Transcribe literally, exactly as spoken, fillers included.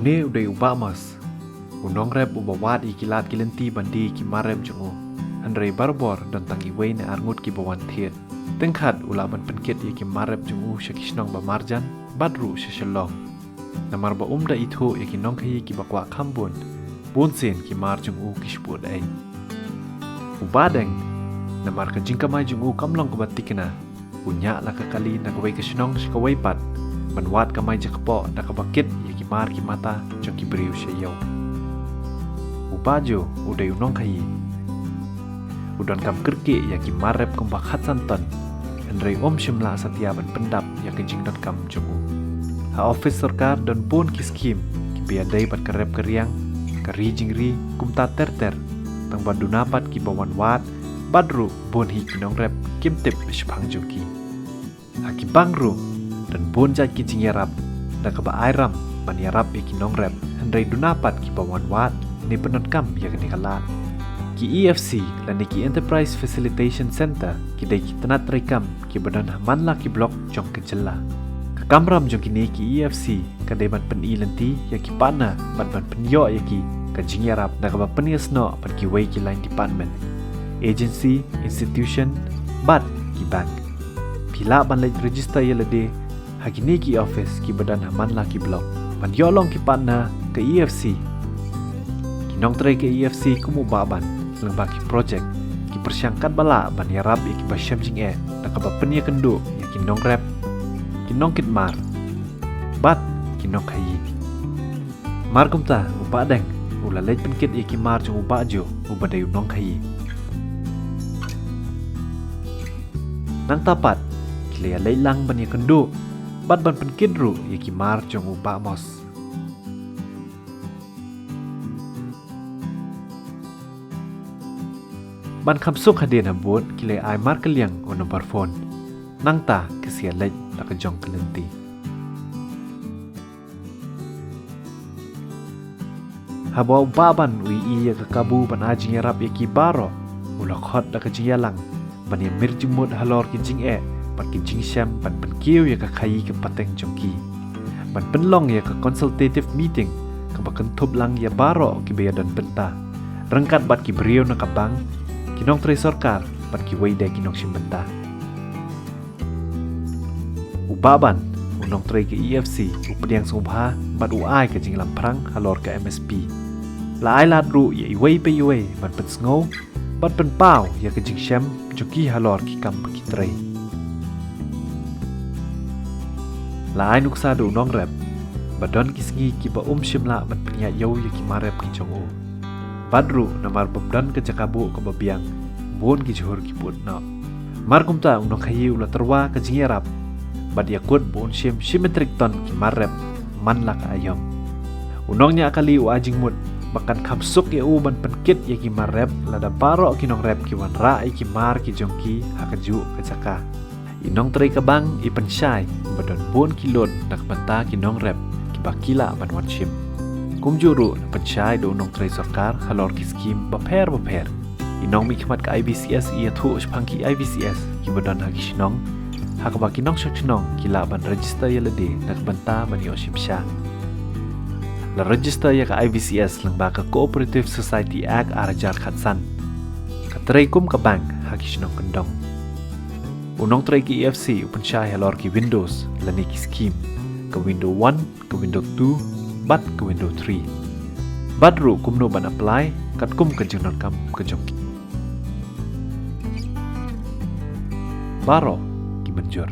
Une u dei u Bah Mos, u nongrep uba wad ïa ki lad ki lynti ban die ïa ki mar rep jong u. Hynrei barabor don tang iwei ne ar ngut kiba wan thied. Tyngkhat u lah ban pynkit ïa ki mar rep jong u sha ki shnong ba marjan, bad ruh sha Shillong. Namar ba um da ithuh ïa ki nongkhaïi kiba kwah kham bun, bun sien ki mar jong u ki shu bud ei. U Bah Deng, namar ka jingkamai jong u kam long kaba thikna, u ñiah la ka kali na kawei ka shnong sha kawei pat, ban wad kamai jakpoh da kaba kit ïa ki mar ki mata jong ki briew sha ïew. U Bah Jo u dei u nongkhaïi. U donkam kyrkieh ïa ki mar rep kumba khatsan ton, hynrei um shym lah satia ban pyndap ïa ka jingdonkam jong u. Ha ophis sorkar don bun ki skhim kiba ïadei bad ka rep ka riang, ka ri jingri, kumta ter ter. Tang ba duna pat kiba wan wad, bad ruh bun hi ki nongrep kim tip shaphang jong ki. Ha ki bank ruh don bun jait ki jingïarap da kaba ai ram ban ïarap ïa ki nongrep, hynrei duna pat kiba wan wad ne pyndonkam ïa kane ka lad. Ki E F C lane ki Enterprise Facilitation Centre ki dei ki tnat treikam kiba don ha man la ki block jong ka jylla. Ka kamram jong kine ki E F C ka dei ban pyni lynti ïa ki partner bad ban pynïoh ïa ki ka jingïarap da kaba pynïasnoh bad kiwei ki line department, agency, institution bad ki bank. Phi lah ban leit register ïa lade ha kine ki office kiba don ha man la ki block ban ïoh long ki partner ka E F C. Ki nongtrei ka E F C kum u Bah Ban lyngba ki project ki pyrshang katba lah ban ïarap ïa kiba shem jingeh da kaba pynïakynduh ïa ki nongrep, ki nongkit mar bad ki nongkhaïi. Mar kumta u Bah Deng u la leit pynkit ïa ki mar jong u Bah Jo uba dei u nongkhaïi. Nangta pat ki la ïaleit lang ban ïakynduh bad ban pynkit ruh ïa ki mar jong u Bah Mos. Ban kham suk hadien habud ki la ai markylliang u number phone. Nangta ki sa ïaleit la ka jong ka lynti. Haba u Bah Ban u ïohi ïa ka kabu ban ai jingïarap ïa ki baroh, u la khot da ka jingïalang ban ïamir jingmut halor ki jingeh bad ki jingshem ban pynkiew ïa ka khaïi ka pateng jong ki, ban pynlong ïa ka consultative meeting kaba kynthup lang ïa baroh kiba ïadon bynta, ryngkat bad ki briew na ka bank, ki nongtrei sorkar bad kiwei de ki nongshim bynta. U Bah Ban, u nongtrei ka E F C, u pdiang sngewbha bad u ai ka jingïalam phrang halor ka M S P. La ai lad ruh ïa iwei pa iwei ban pynsngew bad pynpaw ïa ka jingshem jong ki halor ki kam ba ki trei. La ai nuksa da u nongrep ba don ki sngi kiba um shym lah ban pynïaid ïew ïa ki mar rep ki jong u. Bad ruh namar ba don ka jaka buh kaba biang, bun ki jhur ki put noh. Mar kumta u nongkhaïi u la tyrwa ka jingïarap bad ïakut ba un shim shi metrik ton ki mar rep man la ka aïom. U nongñiah kali u ai jingmut ba kan kham suk ïa u ban pynkit ïa ki mar rep lada baroh ki nongrep ki wanrah ïa ki mar ki jong ki ha kajuh ka jaka. I nongtrei ka bank i pynshai ba don bun ki loan na ka bynta ki nongrep kiba ki lah ban wan shim. Kumjuh ruh la pynshai da u nongtrei sorkar halor ki skhim bapher bapher. I nongmihkhmat ka I B C S i ïathuh shaphang ki I B C S kiba don ha ki shnong, ha kaba ki nongshong shnong ki lah ban register ïa lade na ka bynta ban ïoh shim sha. La register ïa ka I B C S lyngba ka Cooperative Society Act ar hajar khatsan. Ka trei kum ka bank ha ki shnong kyndong. U nongtrei ka E F C u pynshai halor ki windows lane ki skhim, ka window one, ka window two bad ka window three. Bad ruh kumno ban apply katkum ka jingdonkam ka jong ki. Baroh ki mynjur.